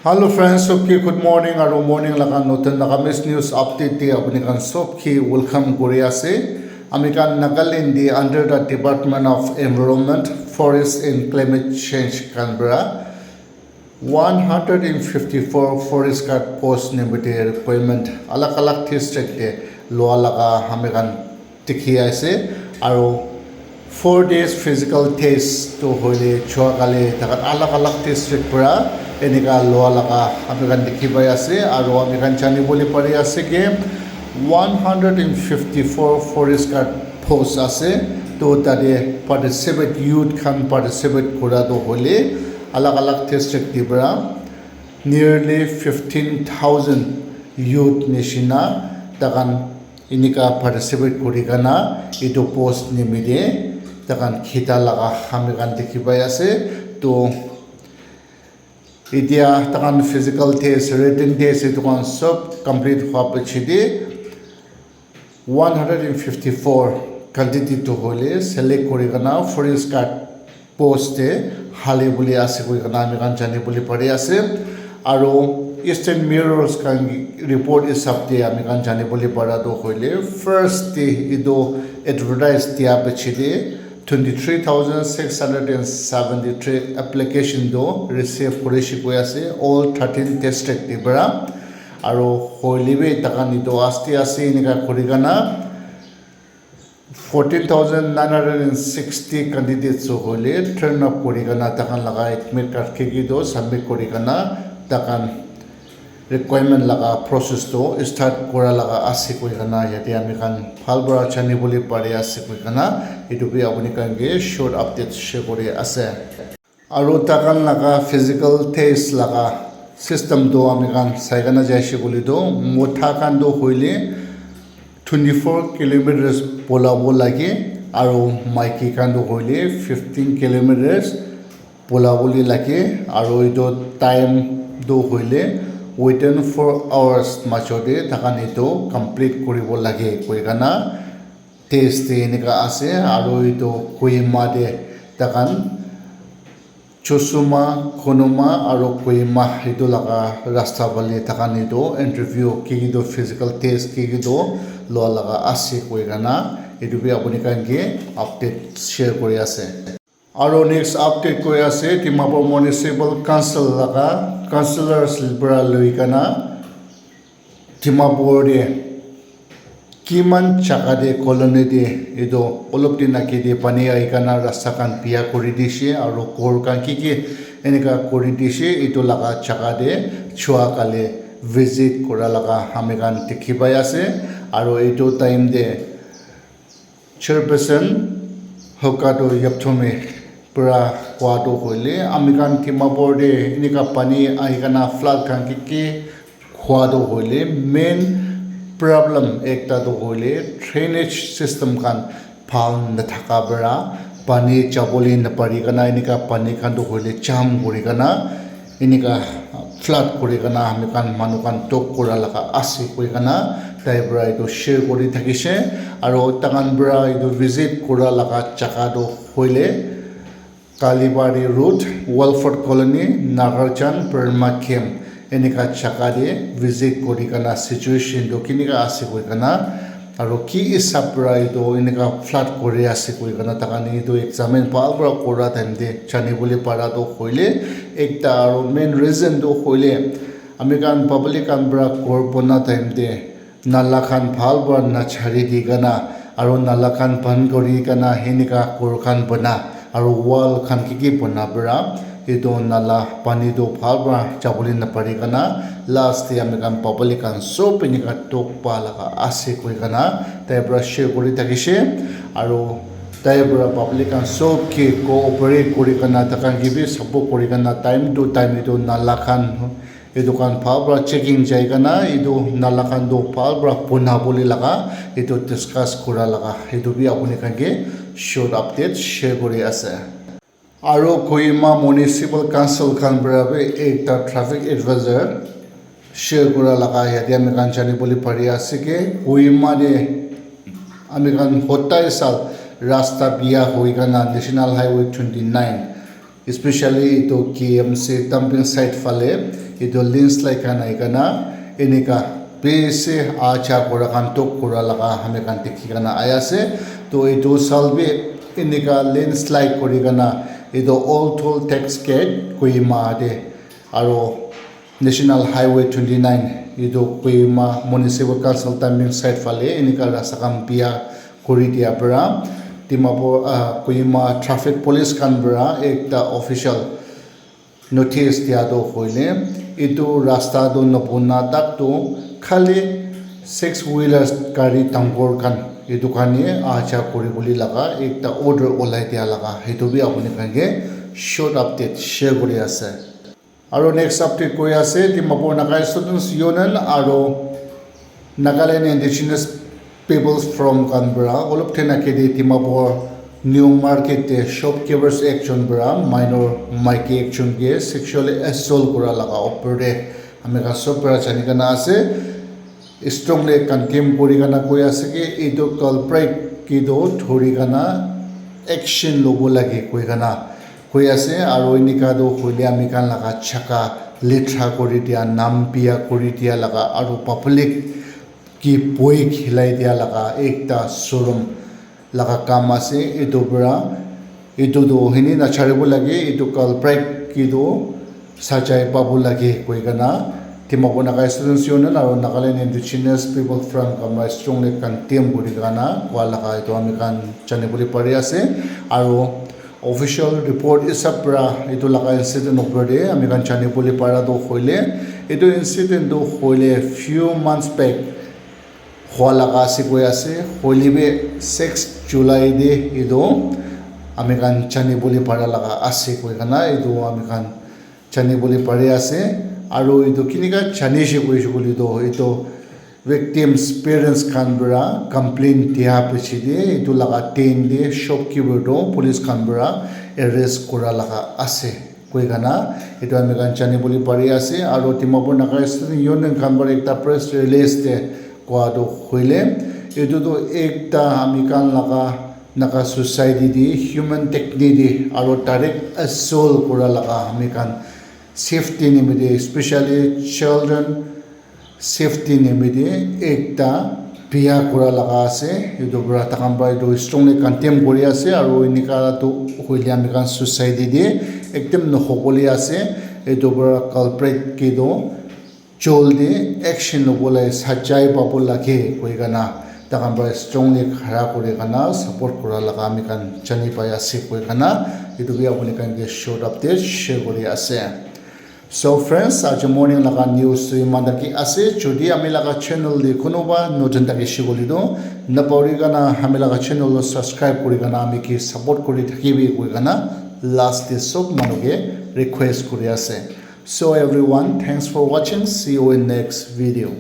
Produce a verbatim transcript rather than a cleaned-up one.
Hello friends, sob ke good morning aru morning laga notun Nagamese news update te apni khan sob ke welcome kuri ase. Ami khan Nagaland te under the Department of Environment, Forest and Climate Change khan para one hundred and fifty-four forest guard post nimite requirement alag alag district te loa laga ami khan dikhi ase. Aru four days physical test tu hoile jua kali takhan alag alag district para enika loa laga ami khan dikhi pai ase. Aru ami khan jani bole pari ase ke one hundred and fifty-four forest guard post ase. To tate participate, youth khan participate kura tu hoile alag alag district te para nearly fifteen thousand youth nishina takhan enika participate kuri kana etu post nimite takhan khita laga ami khan dikhi pai ase. To etia takhan physical test, written test etu khan sob complete hua piche te one hundred and fifty-four candidate tu hoile select kuri kana forest guard post te hale bole ase koi kana ami khan jani bole pari ase. Aru Eastern Mirrors khan report hisab te ami khan jani bole para tu hoile first te etu advertise dia piche te twenty-three thousand six hundred and seventy-three application tu receive kuri shi koi ase all thirteen district te para. Aru hoile bi takhan etu aste aste enika kuri kana fourteen thousand nine hundred and sixty candidates hoile turn up kuri kana takhan laga admit card kiki tu submit kuri kana takhan requirement laga process tu start kura laga ase koi kana yate ami khan bhal para jani bole pari ase koi kana etu bi apni khan ke short update share kuri ase. Aru takhan laga physical test laga system tu ami khan sai kana jai se koile tu mota khan tu hoile twenty-four kilometers polabo lage aru maiki khan tu hoile fifteen kilometers polabo le lage aru etu time tu hoile within four hours majo te takhan etu complete kuribo lage koi kana test te enika ase. Aru etu Kohima te takhan Chusuma, Konoma aru Kohima etu laga rasta phale takhan etu interview kiki tu physical test kiki tu loa laga ase koi kana etu bi apni khan ke update share kuri ase. Aru next update koi ase Dimapur Municipal Council laga councillors para loi kana Dimapur te kiman jaga te colony te etu olop din age te pani ahi kana rasta khan biya kuri dise aru ghor khan ki ki enika kuri dise etu laga jaga te jua kali visit kura laga ami khan dikhi pai ase. Aru etu time te chairperson Hokato Yapthome para koa tu hoile ami khan Dimapur te enika pani ahi kana flood khan ki ki koa tu hoile main problem ekta tu hoile drainage system khan bhal nathaka para pani jabole napari kana enika pani khan tu hoile jam kuri kana enika flood kuri kana ami khan manu khan tok kura laga ase koi kana tai para etu share kuri thakise. Aru takhan para etu visit kura laga jaga tu hoile Kalibari Road, Walford Colony, Nagarjan, Burma Camp enika jaga te visit kuri kana situation tu kenika ase koi kana aru ki hisab para etu enika flood kuri ase koi kana takhan etu examine bhal para kura time te jani bole para tu hoile ekta aru main reason tu hoile ami khan public khan para ghor bona time te nala khan bhal para nachari di kana aru nala khan ban kuri kana henika ghor khan bona aru wall khan ki ki bona para etu nala pani tu bhal para jabole napari kana last te ami khan public khan sob enika tok pa laga ase koi kana tai para share kuri thakise. Aru tai para public khan sob ke cooperate kuri kana takhan ke bi support kuri kana time to time etu nala khan etu khan bhal para checking jai kana etu nala khan tu bhal para bona bole laga etu discuss kura laga etu bi apni khan ke short update share kuri ase. Aru Kohima Municipal Council khan para bi ekta traffic advisor share kura laga yate ami khan jani bole pari ase ke Kohima te ami khan hotai sal rasta biya hoi kana National Highway twenty nine Especially itu K M C Tamping side phale itu landslide khan ahi kena enika bishi aha ja kura khan tok kura laga ami khan dikhi kena ahi ase. To itu saal bi enika landslide kuri kena itu Old Toll Tax Gate Kohima te aro National Highway twenty nine itu Kohima Municipal Council Tamping side phale enika rasta khan biya kuri dia para Dimapur, ah, Kohima traffic police khan para ekta official notice dia toh hoile itu rasta toh nabuna tak toh khali six wheelers gari dangor khan itu khan he aha ja kuri bole laga ekta order ulai dia laga itu bi apuni khan ke short update share kuri ase. Aro next update koi ase Dimapur Naga Students Union aro Nagaland Indigenous Peoples Forum khan para olop then age te Dimapur New Market te shopkeepers ekjon para minor maiki ekjon ke sexually assault kura laga opor te ami khan sob para jani kena ase. Strongly condemn kuri kena koi ase ki itu culprit ke toh dhori kena action lobo lage koi kena koi ase. Aro enika toh hoile ami khan laga jaga letra kuri dia, nam biya kuri dia laga aro public ke bhoi khilai dia laga ekta sorom laga kam ase. Itu para itu toh hini nacharibo lage, itu culprit ke toh sajai pabo lage koi kena Dimapur Naga Students Union aro Nagaland Indigenous People Forum khan para strongly condemn kuri kena kua laga itu ami khan jani bole pari ase. Aro official report hisab para itu laga incident opor te ami khan jani bole para toh hoile itu incident toh hoile few months back hua laga ase koi ase, hoile bi six July te itu ami khan jani bole para laga ase koi kena itu ami khan jani bole pari ase. Aro itu kinika jani she koi she koi le toh itu victims parents khan para complain dia piche te itu laga ten te shopkeeper toh police khan para arrest kura laga ase koi kena itu ami khan jani bole pari ase. Aro Dimapur Naga Student Union khan para ekta press release te kua toh hoile itu toh ekta ami khan laga Naga society te human dignity aro direct assault kura laga ami khan safety nimite especially children safety nimite ekta biya kura laga ase. Itu para takhan para itu strongly condemn kuri ase aro enika toh hoile ami khan society te ekdam nohobole ase. Itu para culprit ke toh jaldi action lobole sajai pabo lage koi kena takhan para strongly khara kuri kena support kura laga ami khan jani pai ase koi kena itu bi apuni khan ke short update share kuri ase. So friends, aji morning laga news tu iman taki ase. Jodi ami laga channel de kunuba notun taki shibole tu napahori kena ami laga channel lo subscribe kuri kena ami ke support kuri thakibi koi kena last de sob manu ke request kuri ase. So everyone, thanks for watching. See you in next video.